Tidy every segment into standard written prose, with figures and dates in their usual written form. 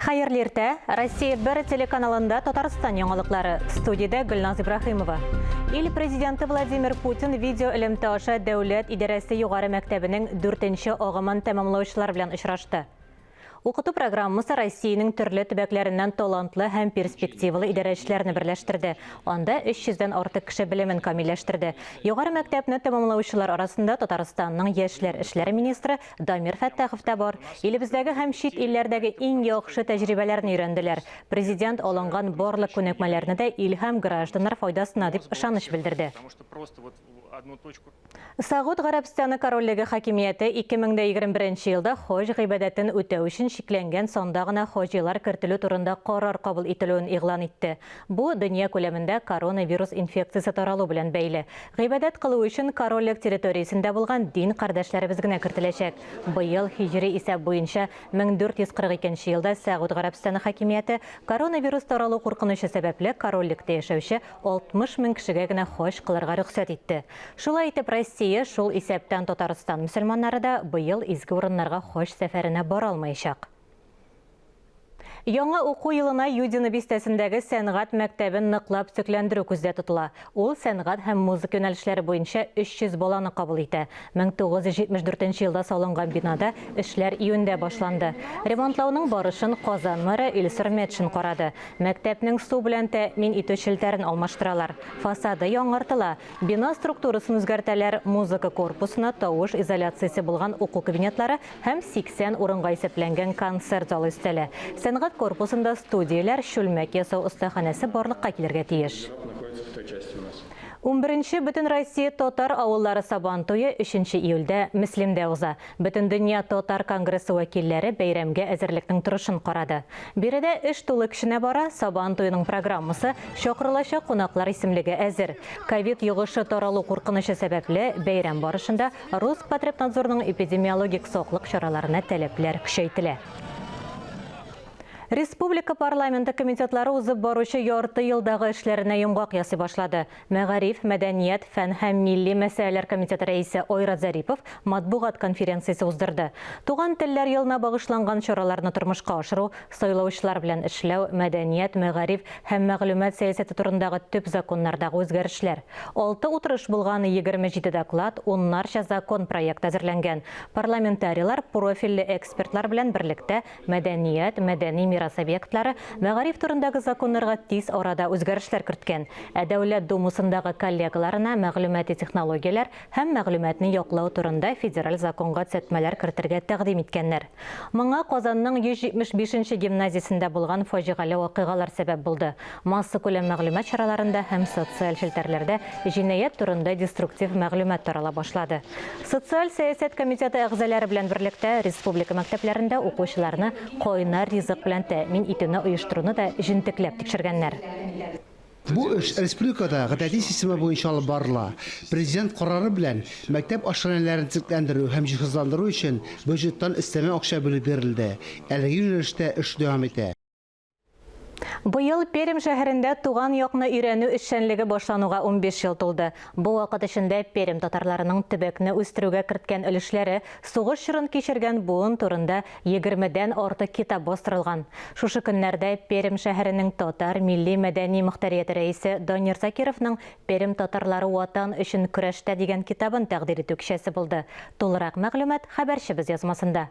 Хәерле иртә! Россия 1 телеканалында Татарстан яңалыклары. Студиядә Гөлназ Ибраһимова. Ил президенты Владимир Путин видео элемтә аша Дәүләт идарәсе югары мәктәбенең дүртенче агымын тәмамлаучылар белән очрашты. Укыту программасы Россиянең төрле төбәкләреннән талантлы һәм перспективалы идарәчеләрне берләштерде. Анда 300 дән артык кеше белемен камилләштерде. Югары мәктәпне тәмамлаучылар арасында Татарстанның яшьләр эшләре министры Дамир Фәттахов та бар. Илебездәге һәм чит илләрдәге иң яхшы тәҗрибәләрне өйрәнделәр. Президент алынган барлык күнекмәләрне дә ил һәм гражданнар файдасына дип ышаныч белдерде. Согуд Гарәбстаны Корольлеге хакимияте 2021 елда хаҗ гыйбадәтен үтәү өчен чикләнгән санда гына хаҗилар кертелү турында карар кабул ителүен игълан итте. Бу дөнья күләмендә коронавирус инфекциясе таралу белән бәйле. Гыйбадәт кылу өчен корольлек территориясендә булган дин кардәшләребез генә кертеләчәк. Быел һиҗри исәп буенча 1442 елда Сәгуд Гарәбстаны хакимияте коронавирус таралу куркынычы сәбәпле корольлектә яшәүче 60 мең кешегә генә хаҗ кылырга рөхсәт итте. Шулай итеп, Россия, шул исәптән Татарстан мөселманнары да быел изге урыннарга хаҗ сәфәренә бара алмаячак. Яңа уку елына Юдино бистәсендәге сәнгать мәктәбен ныклап төзекләндерү күздә тотыла. Ул сәнгать һәм музыка юнәлешләре буенча 300 баланы кабул итә. 1974 елда салынган бинада эшләр июньдә башланды. Ремонтлауның барышын Казан мэры Илсур Метшин карады. Мәктәпнең су белән тәэмин итү челтәрен алмаштыралар, фасады яңартыла, бина структурасын үзгәртәләр, музыка корпусына тавыш изоляциясе булган уку кабинетлары һәм 80 урынга исәпләнгән концерт залы өстәлә. Сәнгать корпусында студияләр, чүлмәк ясау остаханәсе барлыкка килергә тиеш. Унберенче Бөтенроссия татар авыллары Сабан туе өченче июльдә Мөслимдә уза. Бөтендөнья татар конгрессы вәкилләре бәйрәмгә әзерлекнең торышын карады. Биредә эш тулы көченә бара, Сабан туеның программасы, чакырылачак кунаклар исемлеге әзер. Ковид йогышы таралу куркынычы сәбәпле, бәйрәм барышында Роспотребнадзорның эпидемиологик саклык чараларына таләпләр көчәйтелә. Республика парламенты комитетлары узып баручы ярты елдагы эшләренә йомгак ясый башлады. Мәгариф, мәдәният, фән һәм милли мәсьәләләр комитеты рәисе Айрат Зарипов матбугат конференциясе уздырды. Туган телләр елына багышланган чараларны тормышка ашыру, сайлаучылар белән эшләү, мәдәният, мәгариф һәм мәгълүмат сәясәте турындагы төп законнардагы үзгәрешләр. Алты утырыш булган, 27 доклад, уннарча закон проекты әзерләнгән. Парламентарийлар профильле экспертлар белән берлектә Мәдәният, мәдәни мирас объектлары, мәгариф турындагы законнарга тиз арада үзгәрешләр керткән. Ә Дәүләт Думасындагы коллегаларына мәгълүмати технологияләр һәм мәгълүматны яклау турында федераль законга төзәтмәләр кертергә тәкъдим иткәннәр. Моңа Казанның 175 нче гимназиясендә булган фаҗигале вакыйгалар сәбәп булды. Массакүләм мәгълүмат чараларында һәм социаль челтәрләрдә җинаять турында деструктив мәгълүмат тарала башлады. Социаль сәясәт комитеты әгъзалары белән берлектә республика мәктәпләрендә укучыларны кайнар ризык белән тәэмин итүне оештыруны да җентекләп тикшергәннәр. Бу эш республикада гадәти система буенча алып барыла. Президент карары белән мәктәп ашханәләрен төзекләндерү һәм җиһазландыру өчен бюджеттан өстәмә акча бүлеп бирелде. Әлеге юнәлештә эш дәвам итә. Быел Пермь шәһәрендә туган якны өйрәнү эшчәнлеге башлануга 15 ел тулды. Бу вакыт эчендә Пермь татарларының төбәкне үстерүгә керткән өлешләре, сугыш чорын кичергән буын турында егермедән артык китап бастырылган. Шушы көннәрдә Пермь шәһәренең татар милли-мәдәни мохтарияте рәисе Данир Закировның Пермь татарлары Ватан өчен көрәштә дигән китабын тәкъдир итү кичәсе булды. Тулырак мәгълүмат хәбәрчебез язмасында.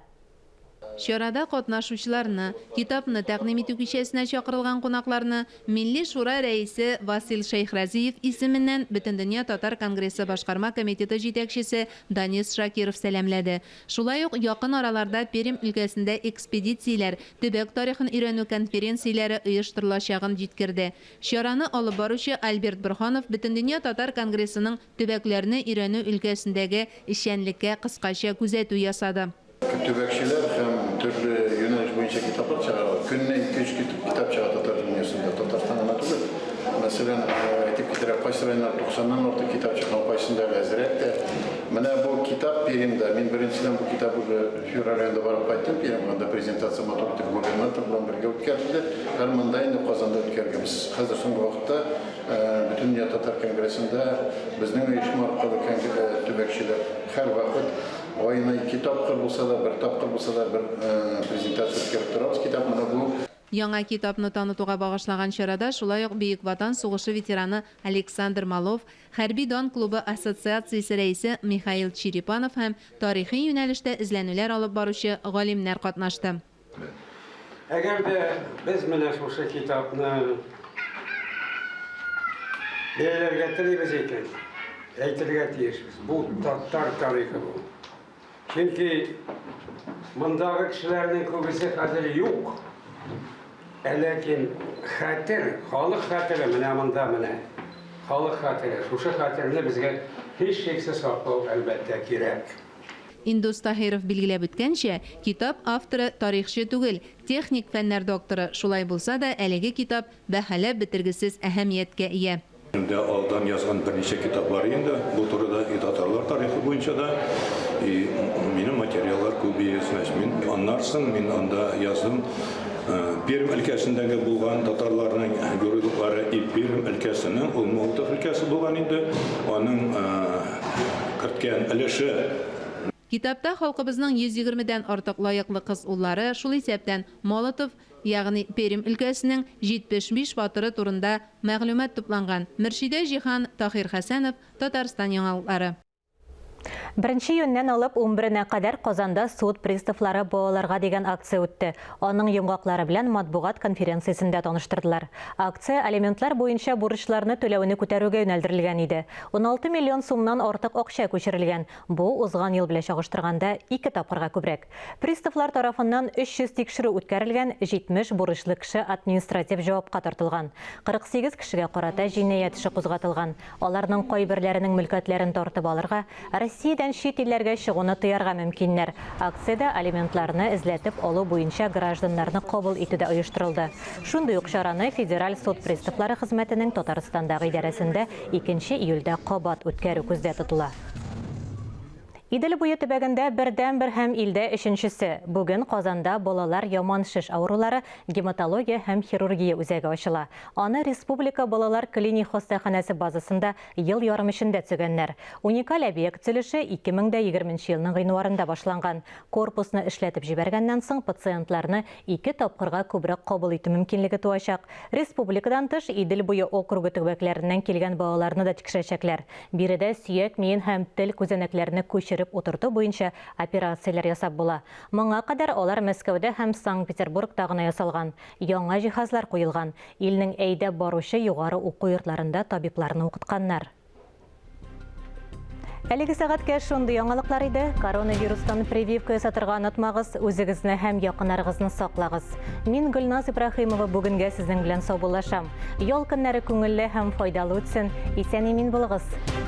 Чарада катнашучыларны, китапны тәкъдим итү кичәсенә чакырылган кунакларны Милли Шура рәисе Васил Шәйхразиев исеменнән Бөтендөнья татар конгрессы башкарма комитеты җитәкчесе Данис Шакиров сәламләде. Шулай ук якын араларда Пермь өлкәсендә экспедицияләр, төбәк тарихын өйрәнү конференцияләре оештырылачагын җиткерде. Чараны алып баручы Альберт Борһанов Бөтендөнья татар конгрессының төбәкләрне өйрәнү өлкәсендәге эшчәнлеккә кыскача күзәтү ясады. Төбәкчеләр һәм төрле юнәлеш буенча китаплар чыгаралар. Көненә ике-өч китап чыга татар дөньясында. Татарстан гына түгел. Мәсәлән, әйтеп китерә, кайсы районнар туксаннан артык китап чыккан, кайсында әле әзрәк тә. Менә бу китап Пермьдә. Мин беренчедән бу китап уже февраль аенда барып кайттым Пермьгә. Анда презентация матур итеп губернатор белән бергә үткәрелде. Һәм монда инде Казанда үткәргәнбез. Хәзер соңгы вакытта Бөтендөнья татар конгрессында безнең оешма аркылы төбәкчеләр һәрвакыт Аена ике тапкыр булса да, бер тапкыр булса да бер презентация үткәреп торабыз. Китап менә бу. Яңа китапны танытуга багышлаган чарада шулай ук Бөек Ватан сугышы ветераны Александр Малов, Хәрби дан клубы ассоциациясе рәисе Михаил Черепанов һәм тарихи юнәлештә эзләнүләр алып баручы галимнәр катнашты. Әгәр дә без менә шушы китапны бәяләргә телибез икән, әйтергә тиешбез, бу татар тарихы бу. Чөнки мондагы кешеләрнең күбесе хәзер юк. Ә ләкин хәтер, халык хәтере менә монда менә. Халык хәтере. Шушы хәтерне безгә һичшиксез саклау, әлбәттә, кирәк. Индус Таһиров билгеләп үткәнчә, китап авторы тарихчы түгел, техник фәннәр докторы, шулай булса да әлеге китап бәһаләп бетергесез әһәмияткә ия. Инде алдан язган берничә китап бар инде бу турыда, и татарлар тарихы буенча да, и минем материаллар күп, и значит, мин аннан соң мин анда яздым Пермь өлкәсендәге булган татарларның геройлыклары, и Пермь өлкәсенең, ул Молотов өлкәсе булган инде, аның керткән өлеше. Китапта халкыбызның 120 дән артык лаеклы кыз-уллары, шул исәптән Молотов, ягъни Пермь өлкәсенең 75 батыры турында мәгълүмат тупланган. Мөршидә Җиһан, Таһир Хәсәнов, Татарстан яңалыклары. Беренче июньнән алып унберенә кадәр Казанда Суд приставлары балаларга дигән акция үтте. Аның йомгаклары белән матбугат конференциясендә таныштырдылар. Акция алиментлар буенча бурычларны түләүне күтәрүгә юнәлдерелгән иде. 16 миллион сумнан артык акча күчерелгән. Бу, узган ел белән чагыштырганда, ике тапкырга күбрәк. Приставлар тарафыннан 300 тикшерү үткәрелгән, 70 бурычлы кеше административ җавапка тартылган. 48 кешегә карата җинаять эше кузгатылган. Аларның кайберләренең мөлкәтләрен тартып алырга, Россиядән чит илләргә чыгуны тыярга мөмкиннәр. Акциядә алиментларны эзләтеп алу буенча гражданнарны кабул итү дә оештырылды. Шундый ук чараны Федераль суд приставлары хезмәтенең Татарстандагы идарәсендә 2 июльдә кабат үткәрү күздә тотыла. Идел буе төбәгендә бердәнбер һәм илдә өченчесе. Бүген Казанда балалар яман шеш авырулары гематология һәм хирургия үзәге ачыла. Аны Республика балалар клиник хастаханәсе базасында ел ярым эчендә төзегәннәр. Уникаль объект төзелеше 2020 нче елның гыйнварында башланган. Корпусны эшләтеп җибәргәннән соң пациентларны ике тапкырга күбрәк кабул итү мөмкинлеге туачак. Республикадан тыш, Идел буе округы төбәкләреннән килгән балаларны да тикшерәчәкләр. Биредә сөяк миен һәм тел күзәнәкләрне күчереп утырту буенча операцияләр ясап була. Моңа кадәр алар Мәскәүдә һәм Санкт-Петербургта гына ясалган. Яңа җиһазлар куелган. Илнең әйдәп баручы югары уку йортларында табибларны укытканнар. Әлеге сәгатькә шундый яңалыклар иде. Коронавирустан прививка ясатырга онытмагыз, үзегезне һәм якыннарыгызны саклагыз. Мин Гөлназ Ибраһимова бүгенгә сезнең белән саубуллашам. Ял көннәре күңелле һәм файдалы үтсен. Исән-имин булыгыз.